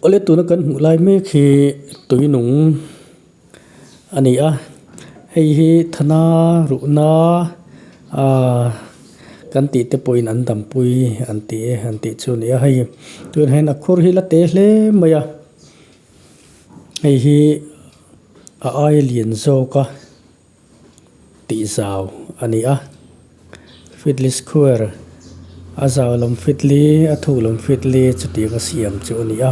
Awle tuna kan hmuh lai mek hi tui nung a ni a hei hi thana ruhna ahh kan tih te pawhin an dampui an ti e an tih chu a ni a hei tunah hian a khur hi la te hle mai a hei hi a aia lian zawk a. Tih zau a ni a, Fidli Square a zau lam Fidli a thuk lam Fidli chutiang a siam chu a ni a,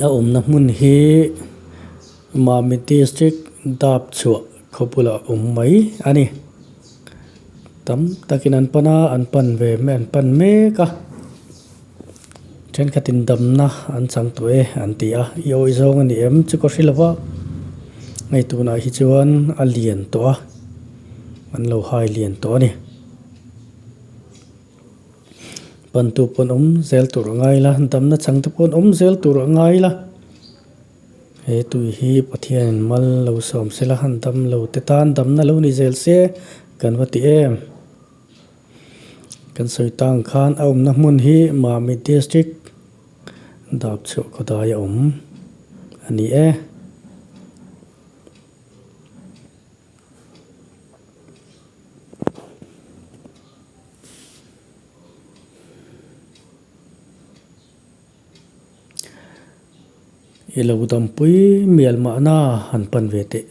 a awmna hmun hi Mamit District dap chhuah khaw bulah a awm mai a ni. Tam takin an pan a, an pan ve an pan mek a, thenkhatin damna an chang tawh e an ti a, i awih zawng a ni em chu ka hre lo va, hei tunah hi chuan a lian tawh a, an lo hai lian tawh a ni. Pantu pawh an awm zel tur a ngai la, damna chang te pawh an awm zel tur a ngai la, he tui hi Pathianin mal lo sawm se la, han dam lo te tan damna lo ni zel se kan va ti em. Kan sawi tang khan a awmna hmun hi Mamit District Dapchhuah khawdai a awm a ni e. I lo dampui mial mahna han pan ve teh.